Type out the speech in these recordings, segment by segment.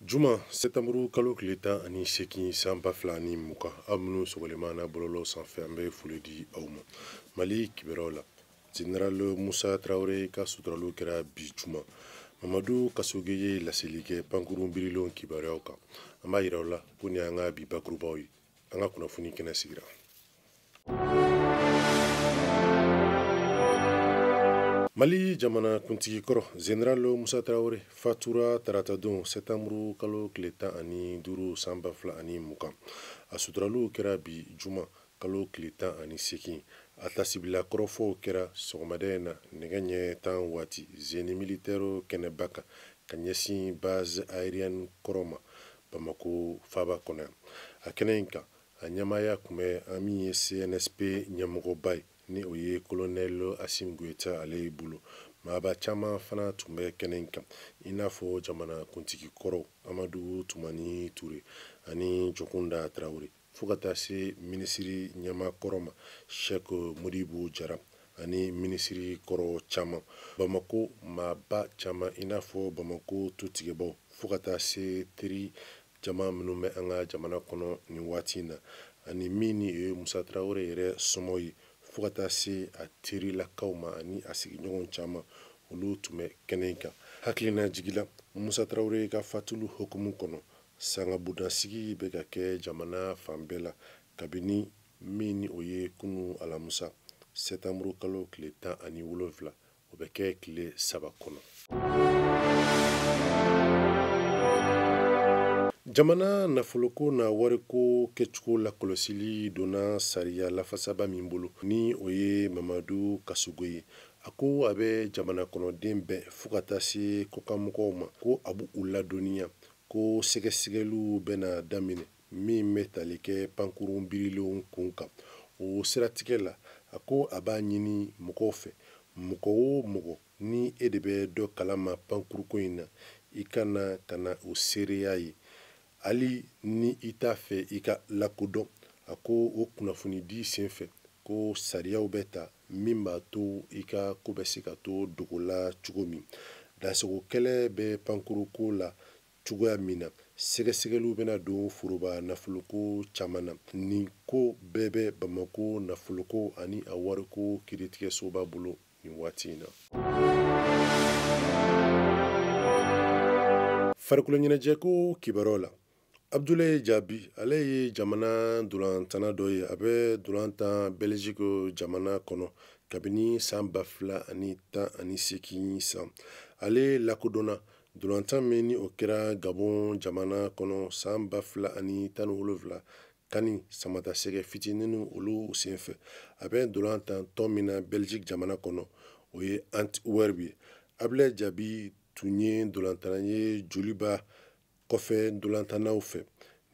Juma sɛtanburu kalo tile 18 san 2020, aw minnu sɔgɔlen na bɔlɔlɔ sanfɛ, an bɛ foli di aw ma. Mali kibaruyaw la, Général Musa Traoré ka suturaliw kɛra bi juma. Mamadu Kasoge ye laseli kɛ pankurun birilenw kibaruyaw kan. An b'a yira aw la ko nin y'an ka bi bakurubaw ye. An ka kunnafoni kɛnɛ sigira. Mali jamana kuntigi kɔrɔ Général Musa Traoré fatura taratadon sɛtanburu kalo tile 15 san 2020. A suturaliw kɛra bi juma kalo tile 18. A tasibila kɔrɔfɔw kɛra sɔgɔmada in na nɛgɛ ɲɛ 10 waati Zeni militaire kɛnɛba kan ka ɲɛsin base aérienne kɔrɔ ma Bamako faaba kɔnɔ yan. A kɛnɛ in kan, a ɲɛmaaya tun bɛ an min ye CNSP ɲɛmɔgɔba ye, ni o ye colonel Assimi Goïta ale bolo. Maaba caman fana tun bɛ kɛnɛ in kan, i n'a fɔ jamana kuntigi kɔrɔw Amadu Tumani Ture ani Jɔkunda Traoré, fo ka taa se minisiri ɲɛmaa kɔrɔ ma Cheikh Modibo Jara ani minisiri kɔrɔ caman. Bamako maaba caman, i n'a fɔ Bamako tutigɛbaw, fo ka taa se teri jama minnu bɛ an ka jamana kɔnɔ nin waati in na, ani min ni o ye Musa Traoré yɛrɛ somɔgɔw ye, fo ka taa se a terilakaw ma ani a sigiɲɔgɔn caman, olu tun bɛ kɛnɛ in kan. Hakilina jigila Musa Traoré ka fatuli hukumu kɔnɔ, sangabudasigi bɛ ka kɛ jamana fan bɛɛ la kabini min ni o ye kunu alamusa sɛtanburu kalo tile 17, o bɛ kɛ tile 3 kɔnɔ. Jamana nafoloko na wariko kɛcogo lakɔlɔsili donna sariya lafasaba min bolo, ni o ye Mamadu Kasogo ye. A ko a bɛ jamana kɔnɔden bɛɛ fo ka taa se kɔkanmɔgɔw ma, ko a b'u ladɔnniya ko sɛgɛsɛgɛliw bɛna daminɛ min bɛ tali kɛ pankurun birilenw kun kan. O siratigɛ la, a ko a b'a ɲini mɔgɔw fɛ, mɔgɔ o mɔgɔ ni e de bɛ dɔ kalama pankuruko in na, i kana ka na o seereya ye, hali ni i t'a fɛ i ka lakodɔn. A ko o kunnafonidi senfɛ ko sariyaw bɛ ta min b'a to i ka ko bɛ se ka to dogo la cogo min. Dansago kɛlɛ bɛ pankuruko la cogoya min na, sɛgɛsɛgɛliw bɛna don foroba nafoloko caman na. Nin ko bɛɛ bɛ Bamako nafoloko ani a wariko kiiritigɛsoba bolo nin waati in na. Farikolo ɲɛnajɛko kibaruyaw la, Abdoulaye Diaby, ale ye jamana dolantana dɔ ye, a bɛ dolantan Belgique jamana kɔnɔ kabini san 2018 san. Ale lakodɔnna dolantan min ni o kɛra Gabon jamana kɔnɔ san 2017 kani samatasɛgɛ fitininw olu senfɛ. A bɛ dolantan tɔn min na Belgique jamana kɔnɔ, o ye Antwerp ye. Abdoulaye Diaby tun ye dolantana ye joliba kɔfɛ dolantanaw fɛ.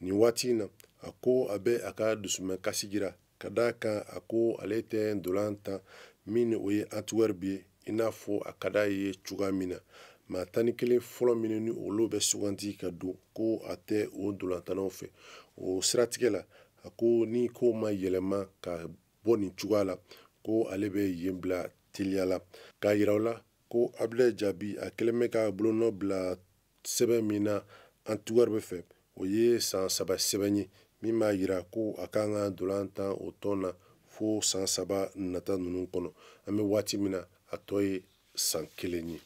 Nin waati in na, a ko a bɛ a ka dusumakasi jira ka d'a kan a ko ale tɛ dolantan min ni o ye Antwerp ye i n'a fɔ a ka d'a ye cogoya min na. Maa 11 fɔlɔ minnu ni olu bɛ suganti ka don, ko a tɛ o dolantanaw fɛ. O siratigɛ la, a ko ni ko ma yɛlɛma ka bɔ nin cogoya la, ko ale bɛ yen bila teliya la. K'a yira u la ko Abdoulaye Diaby a kɛlen bɛ ka bolonɔ bila sɛbɛn min na Antwerp fɛ, o ye san 3 sɛbɛn ye min b'a yira ko a kan ka dolan tan o tɔn na fo san 3 nata ninnu kɔnɔ. An bɛ waati min na, a tɔ ye san 1 ye.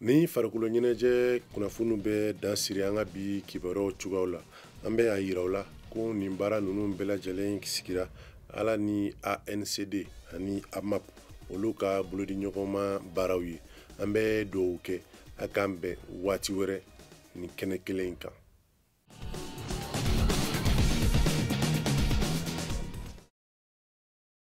Ni farikolo ɲɛnajɛ kunnafoniw bɛ dan siri an ka bi kibaruyaw cogoyaw la, an bɛ a yira aw la ko nin baara ninnu bɛɛ lajɛlen sigira Ala ni ANCD ani AMAP olu ka bolodiɲɔgɔnma baaraw ye. An bɛ dugawu kɛ a k'an bɛn waati wɛrɛ nin kɛnɛ kelen in kan.